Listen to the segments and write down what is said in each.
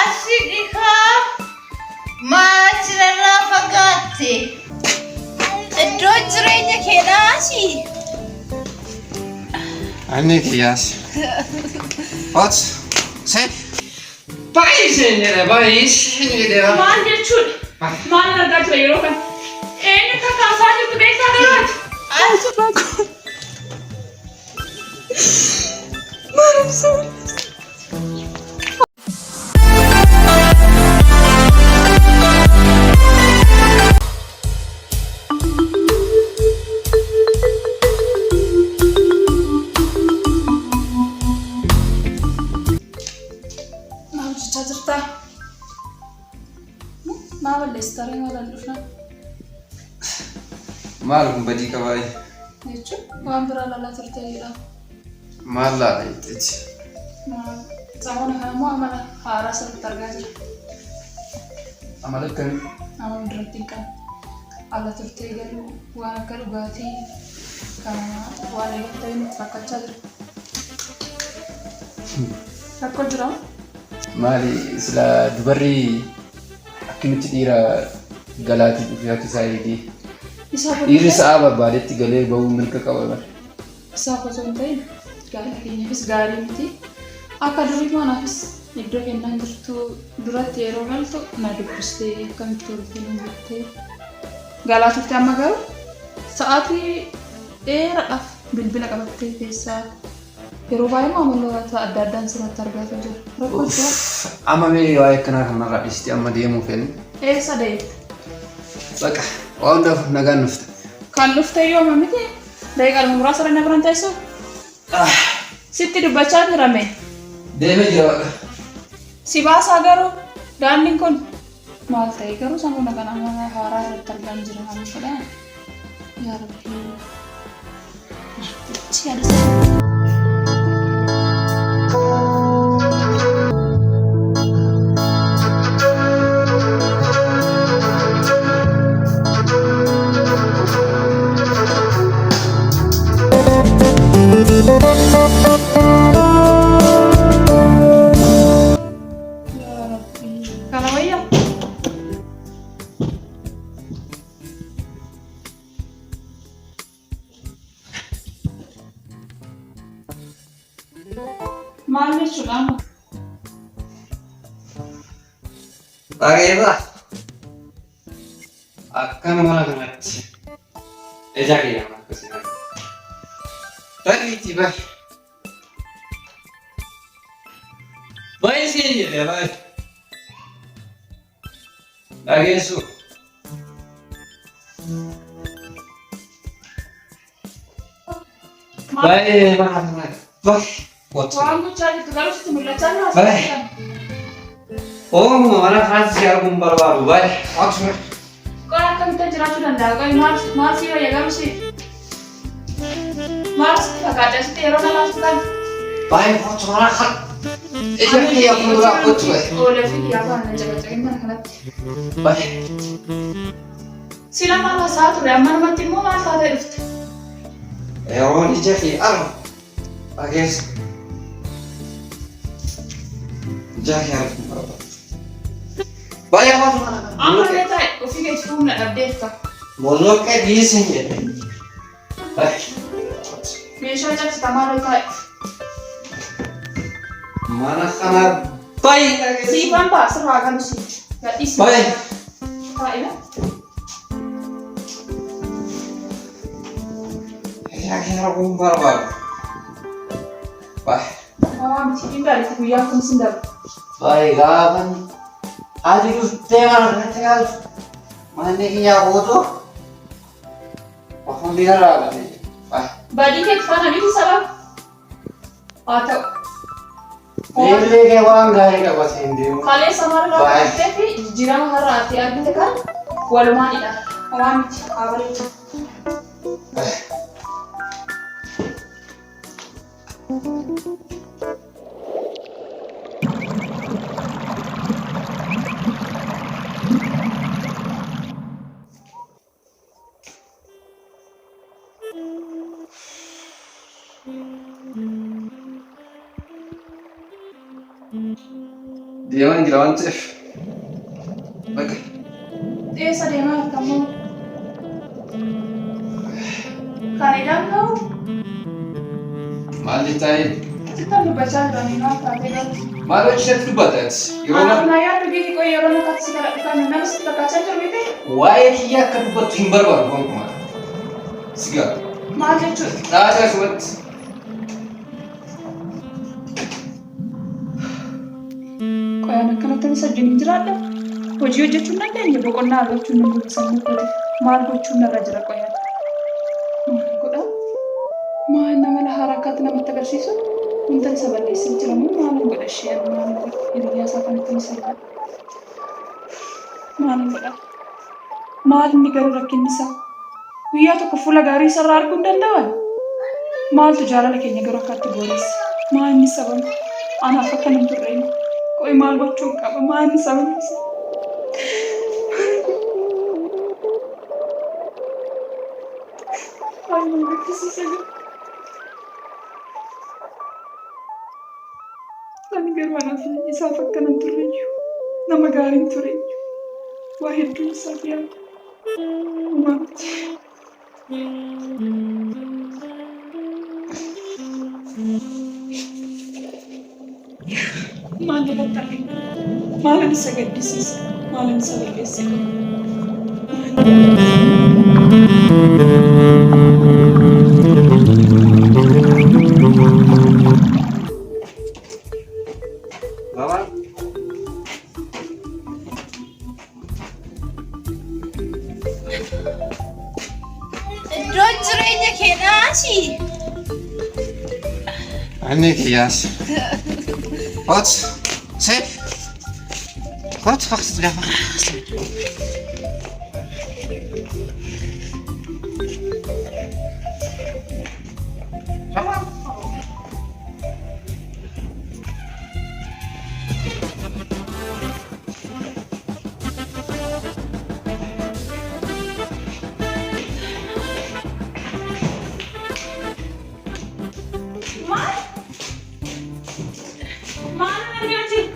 Asi dhihaa maachirarraa fagaatte. Iddoo jireenya keedhaa asii. Anni kiyyaas. What? Say. Baay'iseen jedhe baay'iseen jedhe. Maal jechuudha? Maal argaa jira yeroo kana? Eenyu kakaasaa jirtu beektaa garuu ati? Maal hojjechaa jirtaa? Maa balleessita ree maal an dhufna? Maal kun badii qabaa? Jechuun waan biraa laalaa turte jedha. Maal laala jetteeti? Maal saawwana kana immoo amala haaraa sirriitti argaa jira. Amala akkamii? Amala duratti hin qabne. Ala turtee galuu waan akka dhugaatii kana waan eegaltee nutti fakkaachaa jira. Rakkoo jira. Maali sila dubarri akkamitti dhiira galaatii dhufee harki isaa eegee Isaaf dhiirri sa'aa barbaadetti galee bahuu mirga qaba bara. Isaaf osoo hin ta'in gaa'ela keenyaafis gaarii miti. Akka durii immoo anaafis iddoo kennaan jirtu duratti yeroo galtu na dubbistee akkamitti oolte nan jettee galaa turte amma garuu sa'aatii dheeraadhaaf bilbila qabattee keessaa Yeroo baay'ee immoo amaloota adda addaan sirratti argaatu jira. Rakkoo jira. Amma mee waa'ee akkanaa kanarraa dhiistee amma deemuu feene. Eessa deemta? Baqa waan hundaaf nagaan dhufte. Kan dhufte iyyuu amma miti. Daqiiqaa muraasa irra na biraan teessu. Sitti dubbachaa jira mee. Deemee jira baqa. Si baasaa garuu daandiin kun maal ta'e garuu sammuu kana amala haaraa irratti argaan jira maal godhaa? Yaa Rabbi. Achi yaada isaa. Yaa Rabbi. Kana wayya. Maal jechuudha amma? Bareeda. Akkana mana kanatti. Ija kiyya mana akkasii. Bareeti bahe. Baay'ee siin jedhe baay'ee. Dhageessu. Baay'ee mana kana. Baay'ee. Waan gochaa jirtu garuu sitti mul'achaa jira. Baay'ee. Oomuma mana kanatti si arguun barbaadu baay'ee. Waatu. Qola akkamitti jiraachuu danda'a? Qola maal maal si wayya garuu si? Maal sitti fakkaata? Sitti yeroo namaaf kan Baay'ee waatu mana kana. Ija kiyya fuulduraa kottu baay'ee. Oolee fi kiyyaa faana na caqacaqin mana kanatti. Baay'ee. Sila maal haasa'aa ture? Amma namatti immoo maal taatee dhufte? Yeroon ija kee argu dhageessa. Ija kee arguun barbaadu. Baay'ee waatu mana kana. Amma illee taa'e ofii keetti humna dhabdeetta. Moloqqee dhiisin jedhe. Meeshaa cabsita maaloo taa'e. Mana kana baay'ee dhageessa. Siifan ba'a sirraa galu siif. Gadhiisi. Baay'ee. Taa'e. Ija kee arguun barbaadu. Baay'ee. Homaa miti hin darbi guyyaan kun sin darba. Baay'ee gaafan ati dhuftee mana kanatti galtu manni kiyyaa guutuu hundi irraa qabee jira. Badii keetti faana miti sababa. Haa ta'u. Beellee kee waan gaarii qabatee hin deemu. Kaleessa maalirraa Baay'ee. qabattee fi jijjiirama har'a ati argite kan walumaanidha. Homaa miti haa bareedu. Deemaan jira waan ta'eef. Bakka. Eessa deemaa jirta immoo? Kan idaan ga'u? Maal jettaa? Sittan dubbachaa jiranii maal taatee garuu? Maal hojii isheetti dubbata ati? Yeroo Anaaf naa yaaddu giiti qoy yeroo nakaatti si kadhadhu kan nama sitti fakkaachaa jiru miti? Waa'ee kiyyaa akka dubbattu hin barbaadu gonkumaa. Sigaa. Maal jechuudha? Dhaabee asumatti. Qoyaan akkanatti isa wajjin hin jiraadha. Hojii hojjechuu hin dandeenye boqonnaa argachuun nan godhe sammuu kootiif. Maal gochuun narra jira qoyaan? Maal godha? Maal nama lahaa rakkaatti namatti agarsiisu? Wanta isa balleessee jira moo maal godha ishee maal godha? Hiriyaa isaa kanatti isa godha. Maal godha? Maal inni garuu rakkinni isaa? Guyyaa tokko fuula gaarii isarraa arguu hin danda'an? Maaltu jaalala keenya garuu akkatti booresse? Maal inni sababni? Anaaf akka hin turre inni. Qoy maal gochuun qaba? Maal inni sababni isaa? Maal nama gaddisiisa garuu? Ani garuu anaaf isaaf akka hin turre iyyuu nama gaariin ture iyyuu waa hedduun isaaf yaada. Uumaa miti. Maal irratti argina? Maalan isa gaddisiisa? Maalan isa balleesse? Mama. Iddoon jireenya keenyaa asii. Anni kiyyaas. Hot. Seef. Hot wacht gaafa. Maal? Maal argaa jiru?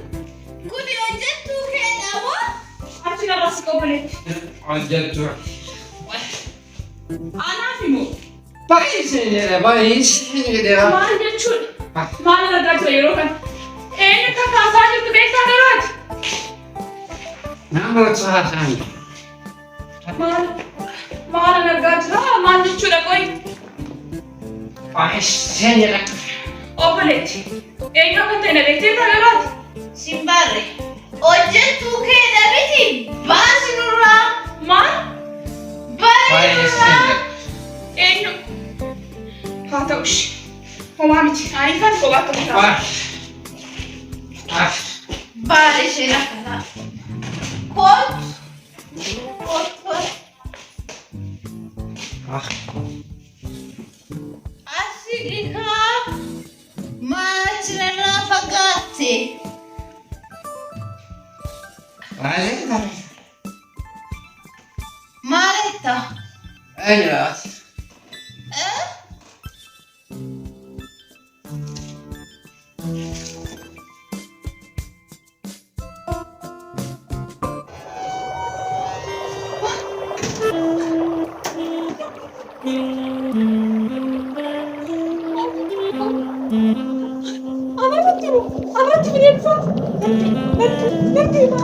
Kuni hojjettuu keedha moo? Achi narraa si qobboleetti. Hojjettu. Anaaf immoo Baay'ee jedha baay'ee jedha. maal jechuudha? Maal argaa jira yeroo kana? Eenyu akka kaasaa jirtu beektaa garuu ati? Namoota haasa'an. Maal maal argaa jira? Maal jechuudha qoyi? Baay'ee jedha. Obboleetti eenyu akka ta'e na beektee garuu ati? Simbaarre. Hojjettuu keedha miti. Baasi nurraa. Maal? Bayi Baay'ee nurraa. jedha. Eenyu? Haa ta'u ishee. Homaa miti. Ani kan kophaa tokko ta'a. Baala isheen akkanaa. Kootu. Kootu. Asi dhihaa. Maal achirraa fagaatte? Maal jetta? Eh? Anarratti moo? Anarratti bineelfa? Natti natti hima.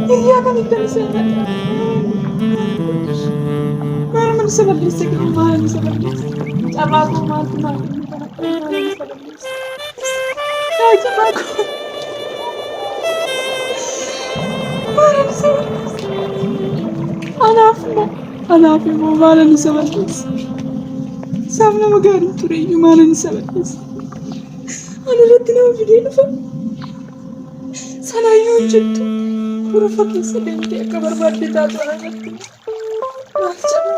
Hiriyaa kamitti ani seenadha? Maaluma isa balleesse garuu maaluma isa balleesse? Carraa koo maaltu naa kenne kana maaluma isa balleesse? Yaa carraa koo. Maaluma isa balleesse? Anaaf immoo anaaf immoo maaluma isa balleesse? Isaaf nama gaarii ture iyyuu maaluma isa balleesse? Ana irratti nama fidee dhufa. Sanaayyuu hojjettu. Borofa keessa deemtee akka barbaadde taatu ana irratti. Maal jedhama?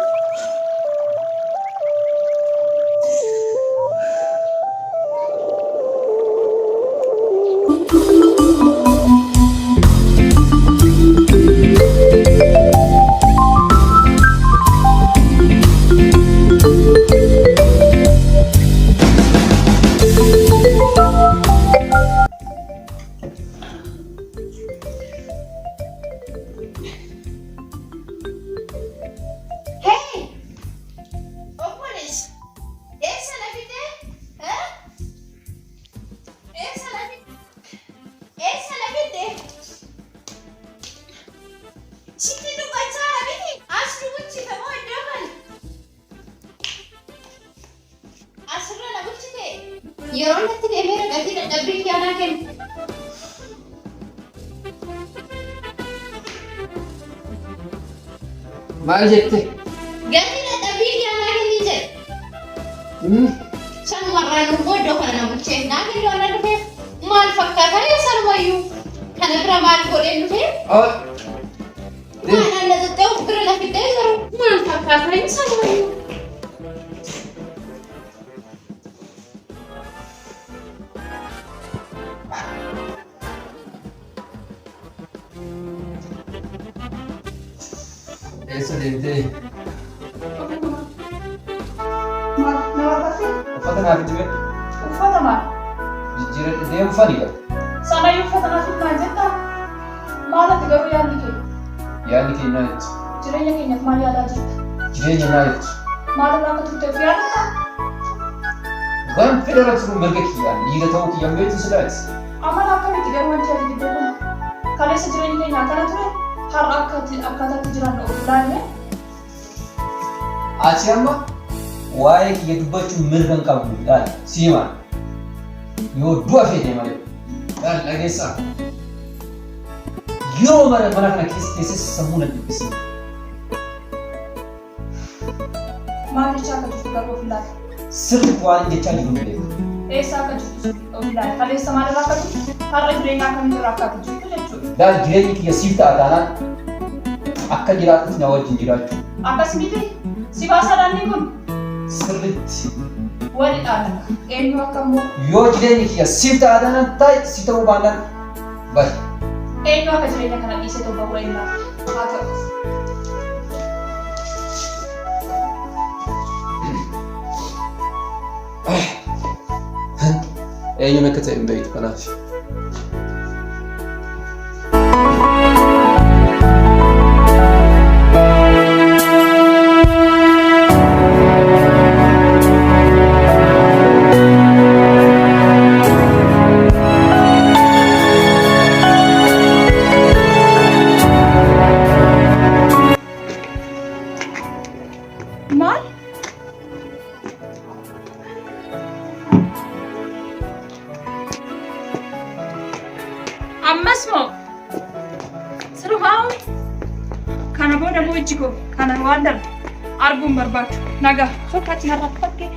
Maal jette? Gatii dadhabbii kiyya naa kenni jedhe. Sanumarraa nu immoo iddoo kana na bulchee naa kenni waan na dhufeef maal fakkaata sanumayyuu kana bira maal godheen dhufee maal alla xuxxee of bira na fiddee jiru maal fakkaata sanumayyuu. Eessa deemtee? Maal na barbaadde? Uffata naaf itti bee? Uffata maal? Jijjiirra deemu fani qaba. Sanayyuu uffata naaf himaa jettaa? Maal ati garuu yaadni kee? Yaadni kee naa jettu. Jireenya keenyaaf maal yaadaa jirta? Jireenya naa jettu. Maalirraa akka turte of yaadatta? Waan fedha irra turuun mirga kiyyaan dhiira ta'uu kiyyaan beektu silaati. Amala akkamitti garuu wanti ati fiddee kun? Kaleessa jireenyi keenya akkana ture har'a akkaataatti jiraannu of ilaalle. Ati amma waa'ee kiyya dubbachuun mirga hin qabdu laal siimaa yoo du'a feete malee laal dhageessaa yeroo mara mana kana keessa teessee sammuu na dhiphisin. Maal jechaa akka jirtu garuu of ilaali. Sirriitti waan inni jechaa jiru hin beeku. Eessa akka jirtu of ilaali. Kaleessa maalirraa akka turte har'a jireenya akkamiirraa akka ati jirtu jechuudha. Laal jireenyi kiyya siif ta'a taanaan akka jiraatutti na wajjin jiraachuu. Akkas miti si baasaa daandiin kun Sirriitti wali dhaala. Eenyu akka immoo yoo jireenyi kiyya siif ta'a taanaan ta'i si ta'uu baannaan bari. Eenyu akka jireenya kana dhiisee ta'u bahuu ilaala. Haa ta'u. Eenyuun akka ta'e hin beektu kanaaf. Maal? Ammas moo? Sirumaa kana booda moo ijji koo kana waan darbe arguun barbaadu. Nagaa sokkaatti narraa fakkee.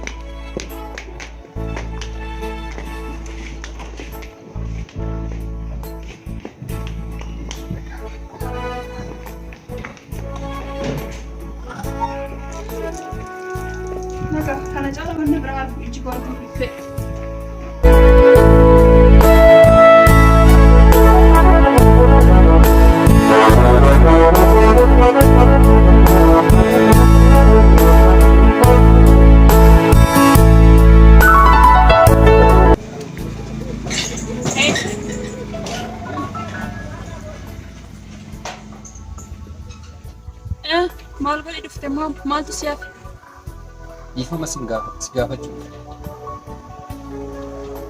Nagaa kana caala wanni biraa argu ijji koo arguun hin fedhu. Maal godhe dhufte maal maaltu si hafe? Dhiifama si gaafachuu.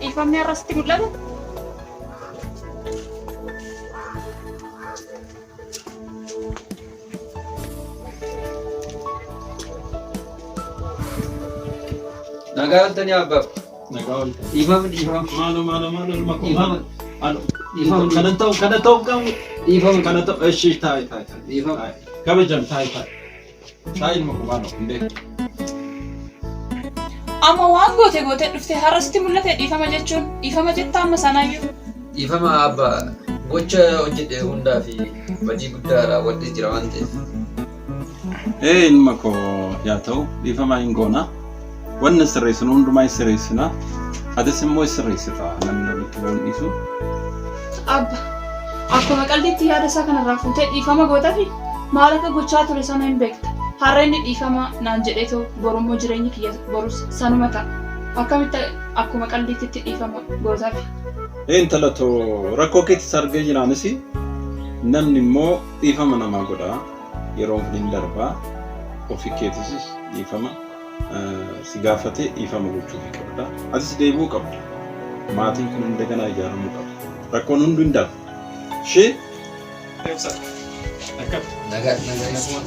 Dhiifamni har'a sitti mul'ata? Nagaa oltanii abbaa. Nagaa olte. Dhiifama dhiifama. Maalo maalo maalo ilma koo Dhiifama. maalo. Maalo. Dhiifama. Kana ta'u kana ta'u qabu. Dhiifama. Kana ta'u eshi taa'i taa'i taa'i. Dhiifama. Taa'i. Kabajam taa'i taa'i. Taa'i ilma koo maalo hin beeku. Amma waan goote gootee dhuftee har'a sitti mul'ate dhiifama jechuun dhiifama jetta amma sanaayyuu. Dhiifama abbaa gocha hojjedhe hundaa fi badii guddaa raawwadhee jira waan ta'eef. Ee ilma koo yaa ta'u dhiifama hin goona. Wanna sirreessinu hundumaa hin sirreessina. Atis immoo hin sirreessita namni walitti wal dhiisu. Abba akkuma qalbiitti yaada isaa kanarraa fuutee dhiifama gootafi maal akka gochaa ture sana hin beekta. Har'a inni dhiifama naan jedheetoo borummoo jireenyi kiyya borus sanuma ta'a. Akkamitti akkuma qalbiitti dhiifama gootafi? Ee intala too rakkoo keetis argee jiraanis namni immoo dhiifama namaa godha. Yeroon kun hin darbaa. Ofii keetis dhiifama si gaafatee dhiifama gochuufii qabda. Atis deebi'uu qabda. Maatiin kun hindaganaa ijaaramuu qaba. Rakkoon hunduu hin darba. Ishee. Nagaa nagaa.